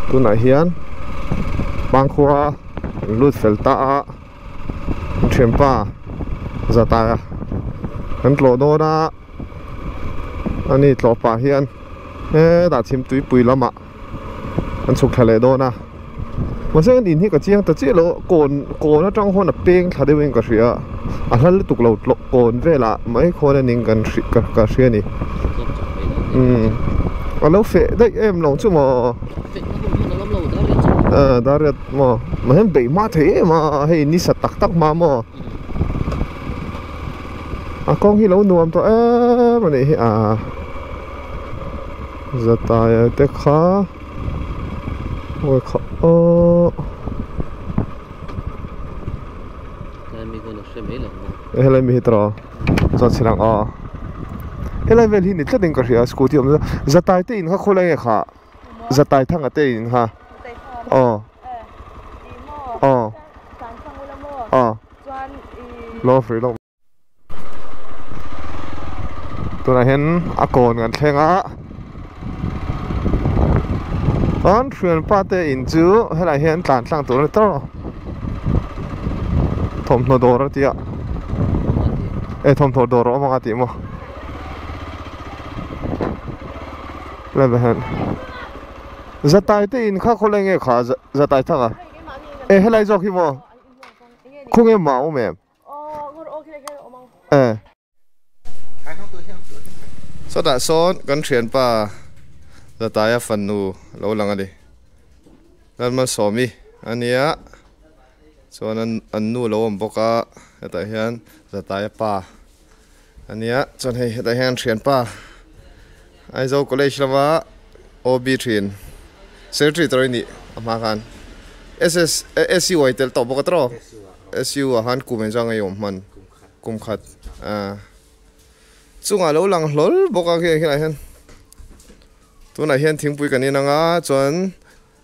Tunah hian Pangkhua an lut fel ta a, an thianpa Zata kan tlawh dawn a, ani tlawh pah hian hetah chhimtuipui lamah an chhuk thla leh dawn a, mahse an in hi ka chiang ta chiah lo kawn kawn atang hawn a peng thla deuhin ka hria a hla lutuk lo tlawh kawn velah mai khawn a ning kan hri ka ka hria a ni umm a lo feh daih em lo chu maw ah dariat maw mahse beih hma thei em a hei ni sa tak tak hma maw a kawng hi lo nuam tawh em a nih hi a. Zataia te kha awi kha aww helai mi hi tawh chuan chhi lang aw helai vel hi ni tlat in ka hria scooty awm zatai te in kha khawlai nge kha zatai thanga te in kha aw aw aw lo free lawk. Tunah hian a kawn kan thleng a an thianpa te in chu helaiah hian tlan tlang tur a ni tawrh a thawmhnaw dawr a tia e thawmhnaw dawr a awm ang a tih maw helaiah hian zatai te in kha khawlai nge kha zatai thang a e helai zawk hi maw khawnge mah a awm em. Sawtah sawn kan thianpa Zataia fanu lo lang a ni. Lalmalsawmi a nia chuan an nu lo awm bawk a hetah hian Zataia pa a nia chuan hei hetah hian thianpa Aizawl College lama OB thin Secretary tawrh a nih a hma khan SS SU a tel tawh bawk a tawrh SU ah khan kum engzah nge i awm hman kum khat ah chungah lo lang hlawl bawk a khi ah hian tunah hian thingpui kan in ang a chuan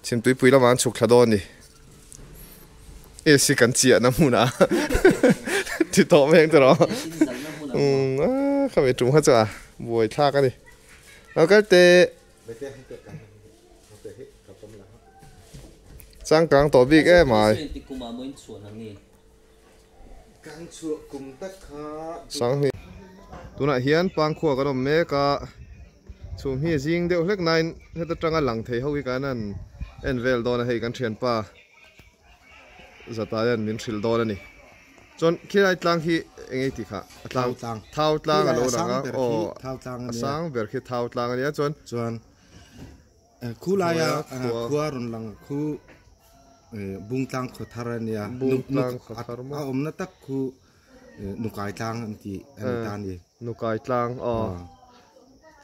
chhimtuipui lamah an chhuk thla dawn a ni AC kan chiahna hmunah ti tawh mai ang tawrh umm ah khami tum kha chu a buai thlak a ni lo kal teh. Changkang tawh bik em ai. Sanghni. Tunah hian Pangkhua kan awm mek a, chhum hi a zing deuh hlek nain heta tanga lang thei ho hi kan han en vel dawn a, hei kan thianpa Zataia'n min hrilh dawn a ni. Chuan khilai tlang khi eng nge tih kha? A tlang Thau tlang a lo lang a, aw a sang ber khi Thau tlang a nia chuan. Chuan khu laia khua rawn lang khu Bung tlang khaw thar a nia. Bung tlang khaw thar maw? A awmna tak khu Nukai tlang an ti a ni ta a ni. Nukai tlang aw.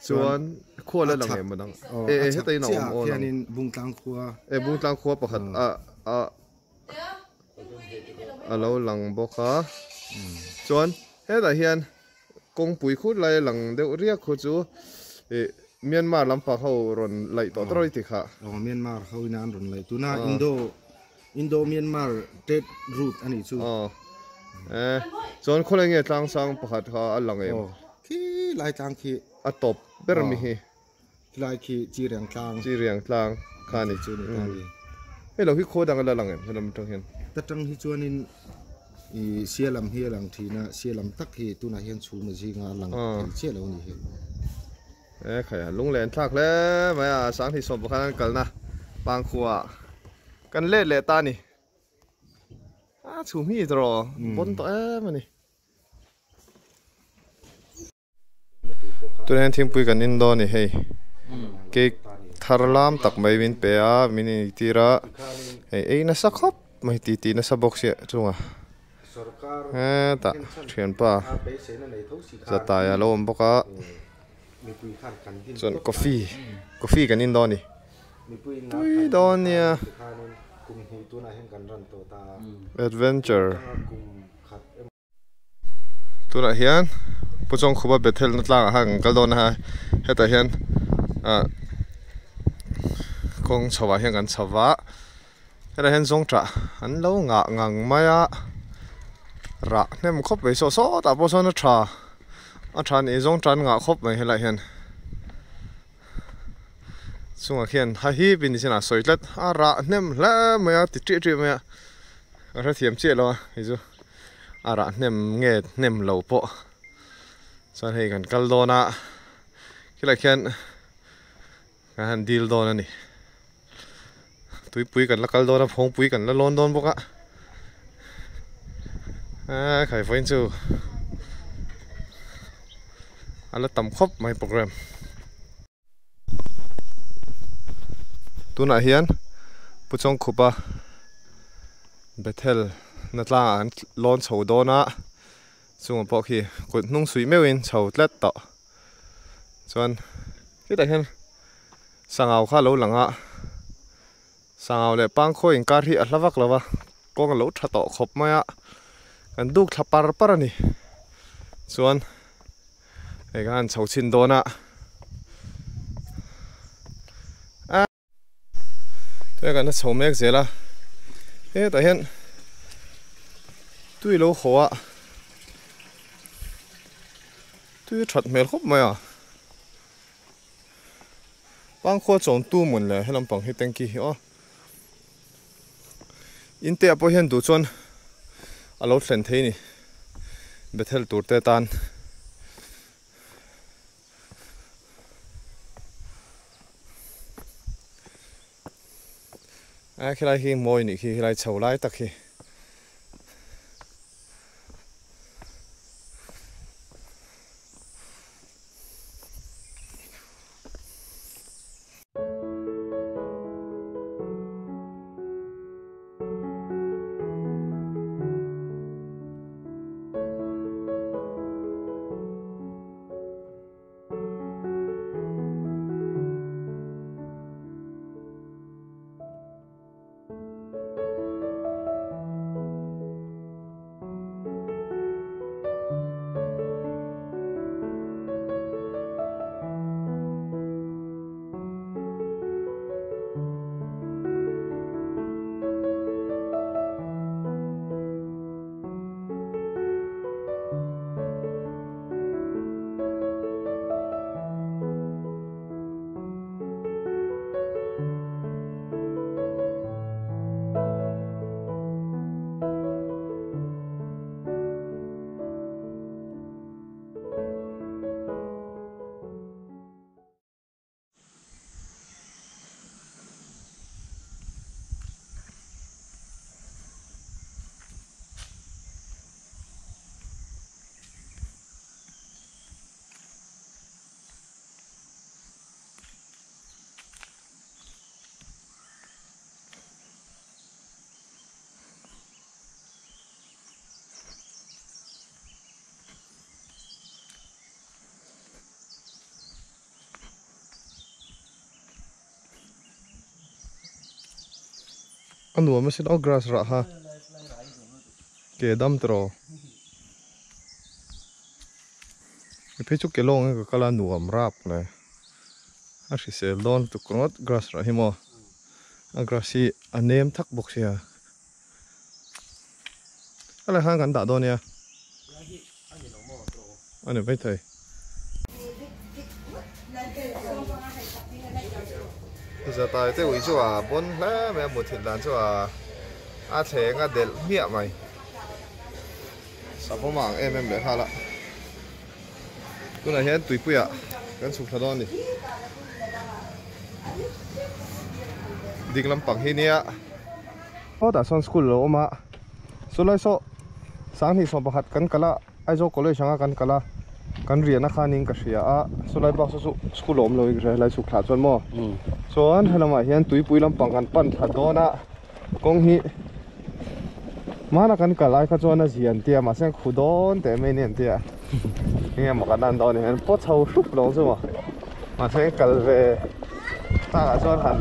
Chuan khua la lang em dang? E e heta in a awm aw lang. Bung tlang khua. E Bung tlang khua pakhat a a a lo lang bawk a. Chuan hetah hian kawngpui khut lai a lang deuh riak khu chu ih Myanmar lampang ho rawn laih tawh tawrh i ti kha. Aw Myanmar ho ina an rawn laih tuna Indo Indo Myanmar trade route a nih chu. Aw e chuan khawlai nge tlang sang pakhat kha a lang em? Aw khi lai tlang khi. A tawp ber mi hi. Khi lai khi Chiriang tlang. Chiriang tlang kha a ni. Chu ni ta ni. Hei lo hi khaw dang a la lang em helam atang hian? Ta tang hi chuanin i sia lam hi a lang thin a, sia lam tak hi tunah hian chhum a zinga a lang thei chiah lo a ni hi. E khai a lunglen thlak hle mai a, Sanghnih sawm pakhat an kalna Pangkhua kan let leh ta a ni. A chhum hi tawrh pawn tawh em a ni. Tunah hian thingpui kan in dawn a ni hei cake thar lam tak mai min pe a min intir a hei ei nasa khawp mai ti ti nasa bawk sia chungah hetah thianpa zataia a lo awm bawk a chuan coffee coffee kan in dawn a ni tui dawn nia adventure. Tunah hian Pu Chawngkhupa Bethel na tlangah khan kan kal dawn a hetah hian ah kawng chho ah hian kan chho va hetah hian zawngṭah an lo ngah ngang mai a rah hnem khawp mai saw sawtah pawh sawn a tha a tha a ni zawngṭah an ngah khawp mai helaiah hian. Chungah khian ha hip in nichin ah sawi tlat a rah hnem hle mai a ti ṭih ṭih mai a ka hrethiam chiah lo a hei chu a rah hnem nge hnem lo pawh chuan hei kan kal dawn a khilai khian kan han dil dawn a ni tuipui kan la kal dawn a phawngpui kan la lawn dawn bawk a eee khai vawiin chu a la tam khawp mai program. Tunah hian Pu Chawngkhupa Bethel na tlangah an lawn chho dawn a, chungah pawh khi kut hnung suih meuhin chho tlat tawh. Chuan hetah hian sangau kha a lo lang a, sangau leh pangkhaw inkar hi a hla vak lo va, kawng a lo tha tawh khawp mai a, kan duk thla par par a ni. Chuan. Hei khan chho chhin dawn a Tunah kan la chho mek zel a hetah hian tui lo haw a tui a that hmel khawp mai a pangkhua chawm tu mawn le he lampang hi tanky hi aw in te ah pawh hian duh chuan a lo thlen thei a ni Bethel tur te tan. A khilai hi mawi nih khi khilai chho lai tak hi. A nuam asin aw grass rah kha ke dam tawh i phei chu ke lawng in ka kal a nuam rap le a hrisel dawn lutuk ringawt grass rah hi maw a grass hi a nem thak bawk sia. A la khan kan dah dawn nia. A ni maithei. Zatai te ui chu a bawn hle mai a muthilh dan chu a a thleng a delh hmiah mai. Savawm a ang em em leh nghal a. Tunah hian tuipuiah kan chhuk thla dawn a ni. Ding lampang hi nia. Sawtah sawn school a lo awm a, chulai saw sanghnih 11 kan kal a, Aizawl college anga kan kal a, kan riahna khanin ka hria a, chulai bak saw chu school a awm lo in ka hria helai chhuk thlah chuan maw chuan helamah hian tuipui lampang kan pan thla dawn a, kawng hi hmana kan kal ai kha chuan a zia an tia mahse an khu dawn teh mai a ni an tia enge maw kan lan dawn hian paw chho hrup lo chu maw mahse kal ve takah chuan han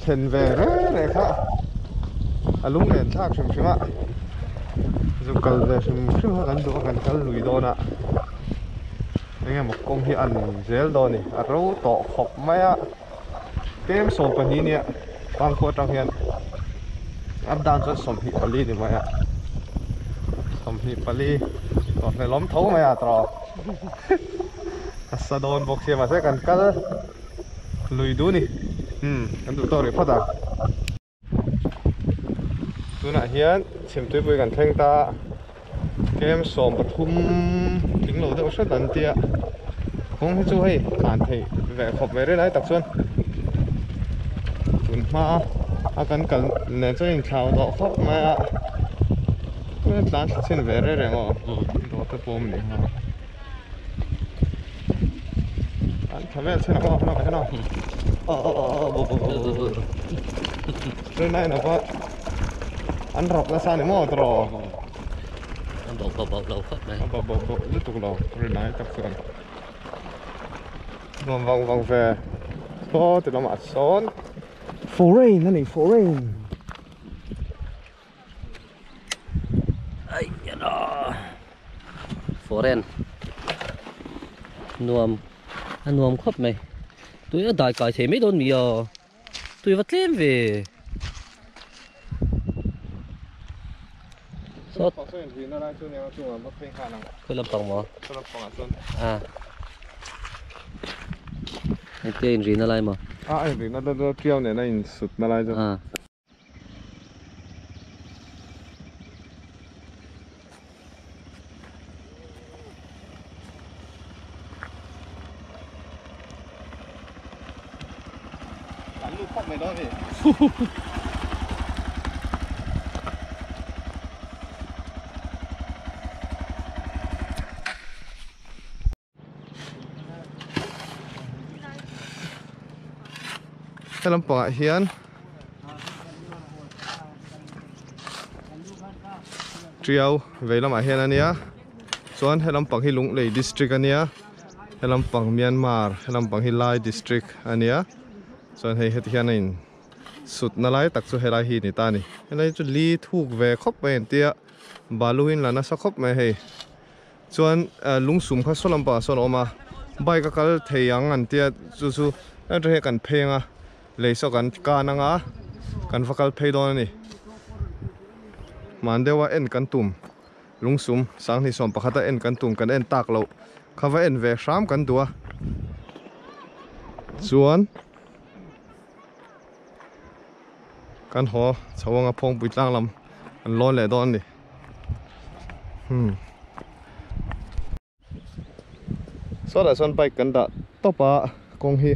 then ve reng reng kha a lung len thlak hrim hrim a zuk kal ve hrim hrim kha kan duh a kan kal lui dawn a enge maw kawng hi a an zel dawn a ni a ro tawh khawp mai a. Tlem 12 nia Pangkhua atang hian up down chuan 24 ni mai a 24 tawrhhlelh awm tho mai a tawrh a sa dawn bawk sia mahse kan kal Lui duh ni. Umm kan duh tawk rih phawt ang. Tunah hian chhimtuipui kan thleng ta a, kem 13 tling lo deuh hret an tia. Kawng hi chu hei tlan theih ve khawp mai rih lai tak chuan tun hma a kan kal nen chuan inthlau tawh khawp mai a. Tlan thla chhin ve reng reng aw dawr te pawh awm ni ha. An tha vel chin ang aw hlawk hian aw Rin aiin a va an rawk nasa ni maw tawh An bauh bauh bauh lo khawp mai. A bauh bauh bauh lutuk lo rin ai tak chuan. Nuam vang vang ve saw ti lamah sawn foreign a ni foreign. Ai yana foreign nuam a nuam khawp mai tui a dai kai thei mai dawn mi a tui va tlem ve sawt khawi lampang maw a engtia inrina lai maw a inrina lai tiau nena insutna lai chu a. An lut khawp mai dawn a ni. He lampangah hian Tiau vei lamah hian a nia chuan he lampang hi Lunglei district a nia he lampang Myanmar he lampang hi Lai district a nia chuan hei heti hian a in sut na lai tak chu helai hi a ni ta a ni helai chu li thuk ve khawp mai an tia balu in la nasa khawp mai hei. Chuan lungsum kha saw lampangah sawn a awm a, bike a kal thei ang an tia chu chu aṭang hian kan phei ang a, lei saw kan kan ang a, kan va kal phei dawn a ni. Hman deuha en kan tum lungsum sanghnih sawm pakhata en kan tum kan en tak loh kha va en ve hram kan duh a, chuan kan haw chho anga phawngpui tlang lam kan lawn leh dawn a ni. Hmm. Sawtah chuan bike kan dah tawp a kawng hi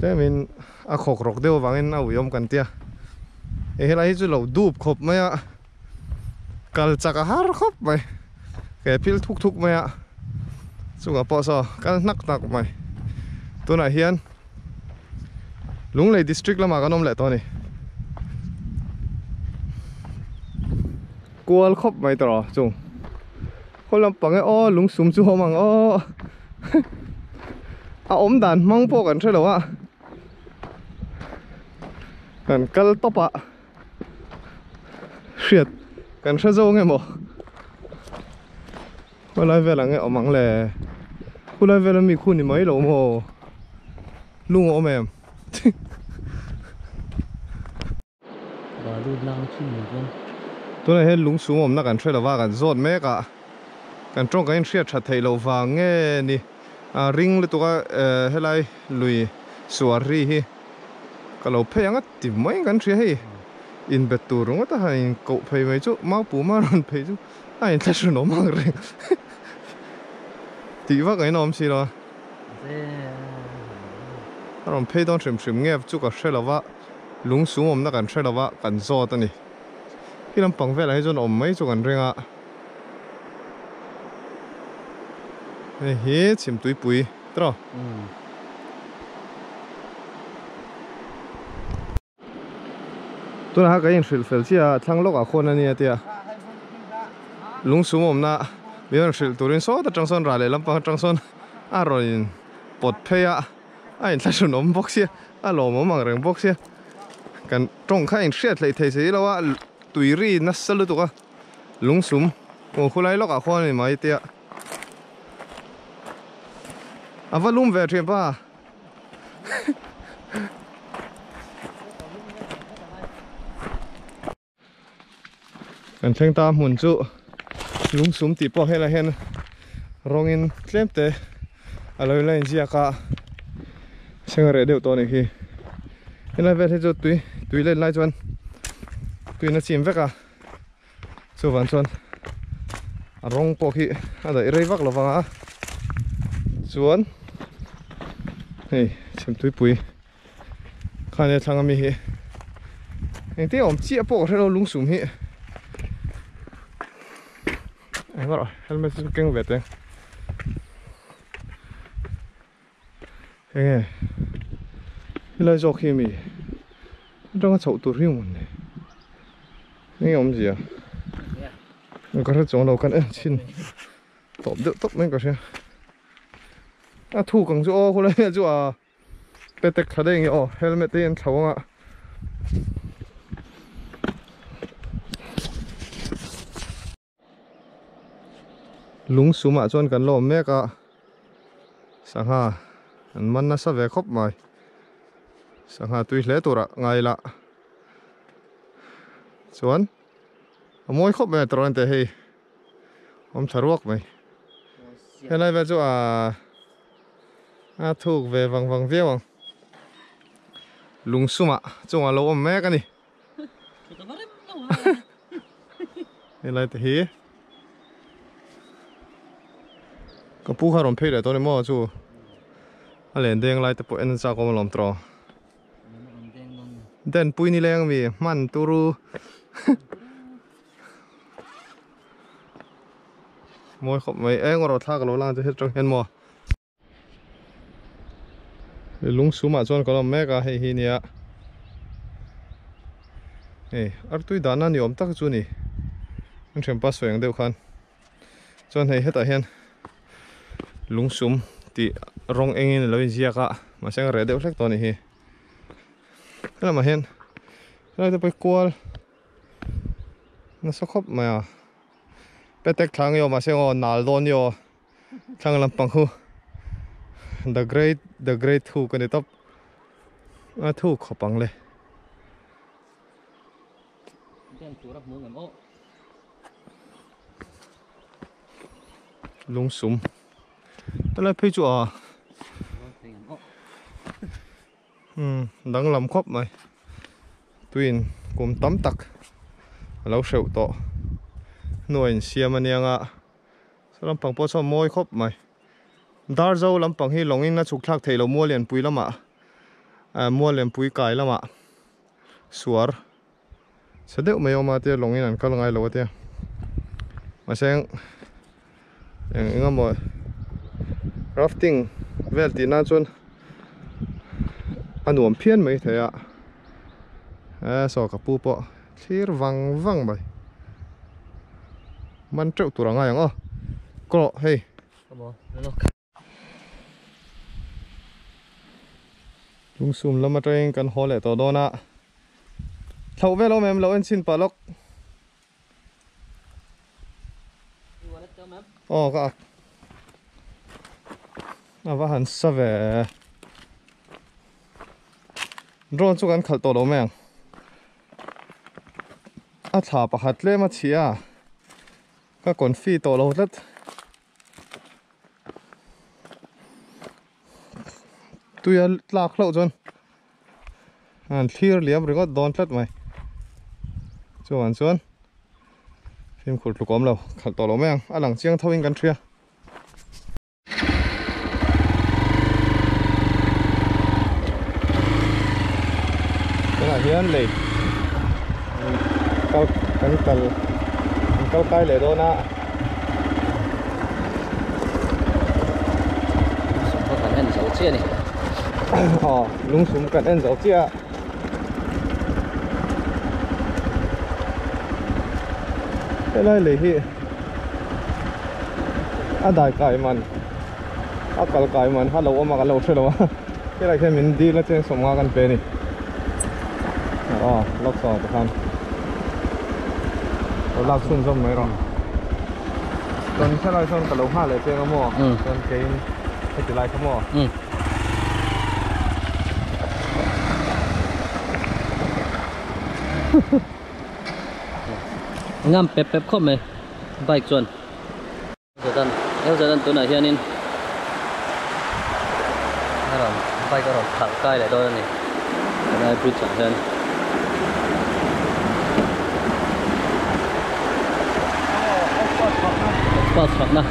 tlemin a khawk rawk deuh avangin a uiawm kan tia hei helai hi chu lo dup khawp mai a kal chak a har khawp mai ke phil thuk thuk mai a chungah pawh saw kal hnak hnak mai tunah hian Lunglei district lamah kan awm leh tawh a ni. Kual khawp mai tawh rawh chung. Khaw lampang e aw lungsum chu awm ang aw. A awm dan hmang pawh kan hre lo a. Kan kal tawp a. Hriat kan hre zo nge maw. Khawlai vel ang e awm ang le. Khawlai vel ami khu ni mai lo maw. Lung a awm em. Balu lang chu ni chuan. Tunah hian lung sum awmna kan hre lova kan zawt mek a. Kan tawng kan inhriat that theih loh vang nge ni. A ring lutuk a helai lui suar ri hi ka lo phei ang a ti mai kan hria hei. Inbet tur ringawt a han inkoh phei mai chu Maupu ma rawn phei chu. A inthlahrun awm ang reng tih vak ain a awm si lo a. A rawn phei dawn hrim hrim nge chu ka hre lo va, lung sum awmna kan hre lo va, kan zawt a ni. Khi lampang velah hi chuan awm mai chu kan ring a. Hei hi chhimtuipui tawh. Tunah kha ka inhrilh fel chiah a, thlang lawkah khawn a nia tia lungsum awmna min rawn hrilh turin sawt atang sawn rah leh lampang atang sawn a rawn in pawt phei a, a inthlahrun awm bawk sia, a lawmawm ang reng bawk sia, kan tawng kha inhriat hleih thei si lo a, tui ri nasa lutuk a, lungsum aw khulai lawkah khawn a ni mai tia a va lum ve thin pa. Kan thleng ta hmun chu lungsum tih pawh helai hian rawngin tlem te a lo la inziak a. Seng reh deuh tawh a nih hi. Helai vel hi chu tui tui let lai chuan tuiin a chim vek a chuvang chuan a rawng pawh khi a daih rei vak lovang a chuan hei chhimtuipui khania thlang ami hi engtin awm chiah pawh ka hrelo lungsum hi engemaw helmet chu keng ve teng. Enge helai zawk hi mi atanga chhoh tur hi mawn ni enge awmzia ka hre chuang lo kan en chhin tawp deuh tawp mai ka hria a thuk ang chu aw khulai vel chu a petek thla daih ang e aw helmet te hi an thlo ang a. Lung sumah chuan kan la awm mek a, sangha an man nasa ve khawp mai, sangha tui hle turah ngai la chuan a mawi khawp mai a tawrh te hei awm tha ruak mai, helai vel chu a thuk ve vang vang viau ang, lung sumah chungah lo awm mek a ni. Helai te hi ka pu kha rawn phei leh tawh a ni maw chu a len deng lai te pawh en chak awm alawm tawh den pui ni leng mi hman turu mawi khawp mai eng erawh thla ka lo lang chu hetah hian maw. Lung sumah chuan kan awm mek a hei hi nia hei artui dahna ni awm tak chu a ni an thianpa sawi ang deuh khan chuan hei hetah hian lung sum tih rawng engin alo inziak a mahse a reh deuh hlek tawh a nih hi helamah hian helai te pawh hi kual nasa khawp mai a petek thla nge aw mahse aw nal dawn ni aw. Thlang lampang hu the great the great thu ka ni tawp a thu khawp ang le. Lungsum helai phei chu a umm danglam khawp mai tuiin kum tam tak a lo hreuh tawh hnuai insiam aniang a. Saw lampang pawh chuan mawi khawp mai. Darzo lampang hi lawngin a chhuk thlak theih loh mual lianpui lamah ah mual lianpui kai lamah suar chhe deuh mai a awm a tia lawngin an kal ngai lo a tia. Mahse eng eng emaw rafting vel tih nan chuan a nuam phian mai thei a. Eh saw ka pu pawh thlir vang vang mai. Man teuh tur a ngai ang aw. Kawh hei. Lungsum lam atangin kan haw leh tawh dawn a. Thlauh vel awm em lo en chhin pah lawk. Aw ka ak. A va han sa ve. Drone chu kan khalh tawh lo mai ang. A thla pakhat tlem a chhia a, ka confi tawh lo tlat. Tui a tlak hlauh chuan an thlir liam ringawt dawn tlat mai. Chuan chuan fimkhur tluk awm lo, khalh tawh lo mai ang, a lang chiang tho in kan hria. Tunah hian lei kal kan kal kan kal kai leh dawn a. Lungsum pawh kan en zo chiah a ni. Aw lungsum kan en zo chiah a. Helai lei hi a dai kai man a kal kai man kha lo awm a kan lo hre lo a helai khian min dil a cheng sawmnga kan pe a ni aw lak saw te khan lo lak chhun zawm mai rawh chuan helai sawn ka lo nghah leh cheng a maw chuan keiin heti lai kha maw. Ngam pep pep khawp mai bike chuan Jordan El Jordan tunah hianin a rawn Bike a rawn khalh kai leh dawn a ni helai bridge ah hian. Express chhuahna.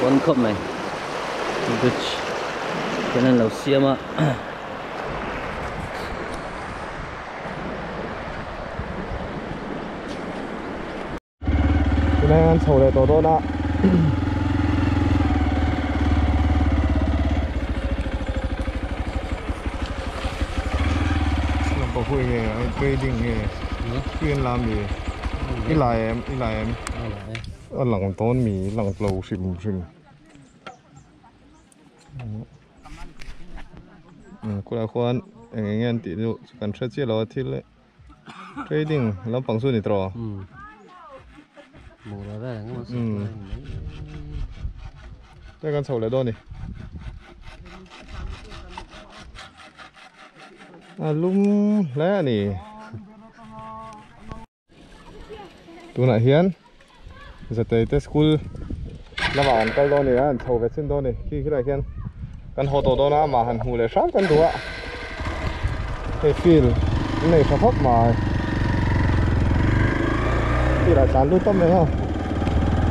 Bon khawp mai bridge hian an lo siam a. Tunah hian chho leh tawh dawn a. Lampa hui nge trading nge tui an la mi i la em i la em a lang dawn mi lang lo hrim hrim. Kulai khuan eng eng nge an tih chu kan hre chiah lo a thil trading lampang chu a ni tawh a kan chho leh dawn a ni a lum hle a ni. Tunah hian Zatei te school lamah an kal dawn a ni a, an chho ve chin dawn a ni. Khi khilaiah khian kan haw tawh dawn a, amah han hmuh leh hram kan duh a. Hei field an nei tha khawp mai. Field ah tlan lut tam reng a,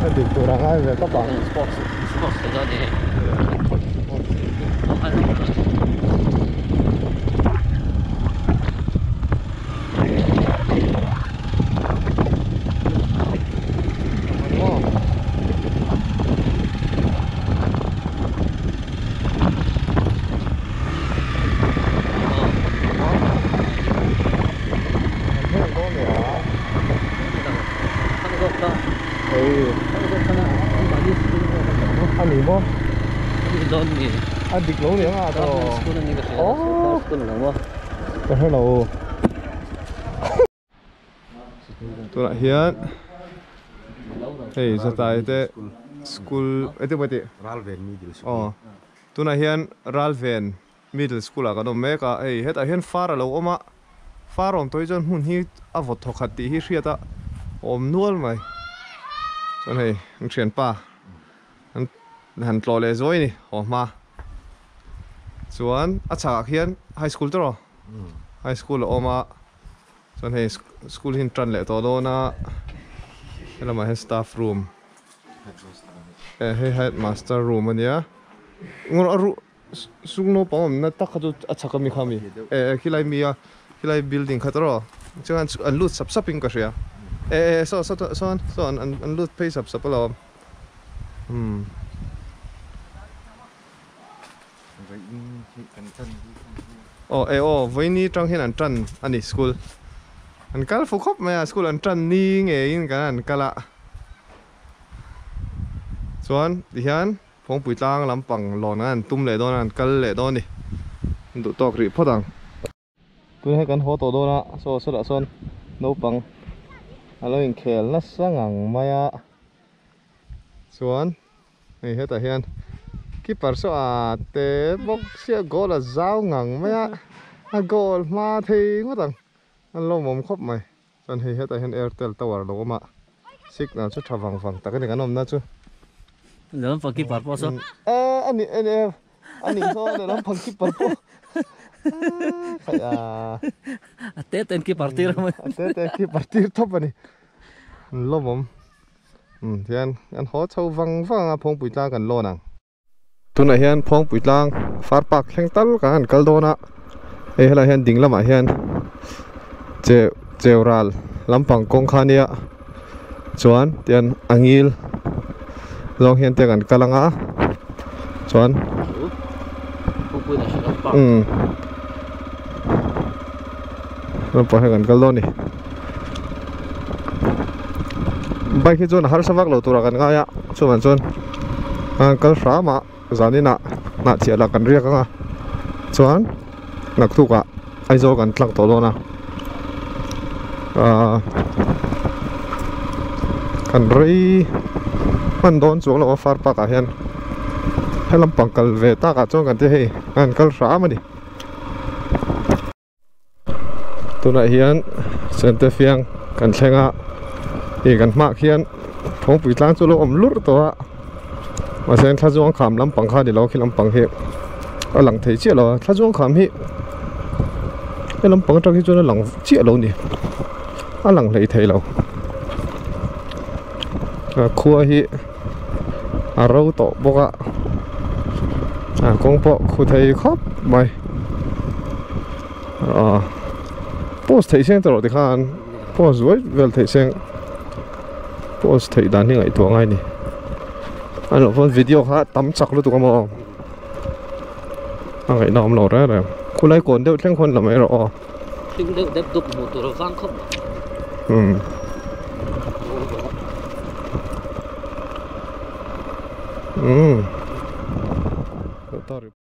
a dik tur a ngai ve tawp ang. Sports sports te dawn a ni hei. A dik lo nia nga tawh. Ka hre lo. Tunah hian hei Zatai te school eng tin maw tih Ralven Middle School. Aw tunah hian Ralven Middle School ah kan awm mek a hei hetah hian far a lo awm a far awm tawh hi chuan hmun hi a vawt thaw khat tih hi hriat a awm nual mai chuan hei an thianpa an han tlawh leh zuai a ni haw hma chuan a chhakah khian high school tawh high school a awm a. Chuan hei school hi an tan leh tawh dawn a, helamah hian staff room eh hei headmaster room a nia ngawr a ru sung naupang awmna tak kha chu a chhak ami kha ami eh eh khilai mi a khilai building kha tawh chuan an lut sap sap in ka hria eh eh saw saw sawn sawn an lut phei sap sap alawm umm. Aw e aw vawiini tang hian an tan a ni school an kal fu khawp mai a school an tan ni ngeiin kan an kal a chuan tihian Phawngpui tlang lampang lawn an tum leh dawn a an kal leh dawn a ni an duh tawk rih phawt ang. Tun hi kan haw tawh dawn a saw sawtah sawn naupang a lo inkhel nasa ngang mai a chuan hei hetah hian keeper saw a te bawk sia goal a zau ngang mai a a goal hma thei ngawt ang an lawmawm khawp mai chuan hei hetah hian airtel tower a lo awm a signal chu tha vang vang tak a ni kan awmna chu. Lehlam keeper pawh saw. A ni a ni A nih saw lehlam phang keeper pawh khaih a. A te ten keeper tir a mawi. A te te keeper tir thawp a ni. An lawmawm. Um tihian an haw chho vang vang a Phawngpui tlang kan lawn ang. Tunah hian Phawngpui tlang far park thleng tal kan han kal dawn a. Hei helaiah hian ding lamah hian cheu cheu ral lampang kawng kha ania chuan tihian a ngil zawng hian te kan kal anga chuan umm lampang hian kan kal dawn a ni bike hi chuan a harsa vak lo turah kan ngai a chuvang chuan an kal hram a zaninah hnah chhiah lah kan riak anga chuan naktukah Aizawl kan tlak tawh dawn a ahh kan rei hman dawn chuang lo a far park ah hian helam pang kal ve tak ah chuan kan ti hei a han kal hram a ni. Tunah hian Sente fiang kan thleng a. Hei kan hmaah khian Phawngpui tlang chu a lo awm lurh tawh a mahse thla zuang kham lampang kha a ni lo khi lampang hi a lang thei chiah lo a thla zuang kham hi he lampang atang hi chuan a lang chiah lo a ni a lang hlei thei lo a khua hi a ro tawh bawk a a kawng pawh khu thei khawp mai ah post theih seng tawh tikhan post zuai vel theih seng post theih dan hi ngaihtuah ngai a ni a loh pawn video kha tam chak lutuk a maw a ngaihna awm lo reng reng khulai kawn deuh thleng khawn la mai rawh aw. Hring deuh dep dup hmuh tur a vang khawp mai. Umm. Umm.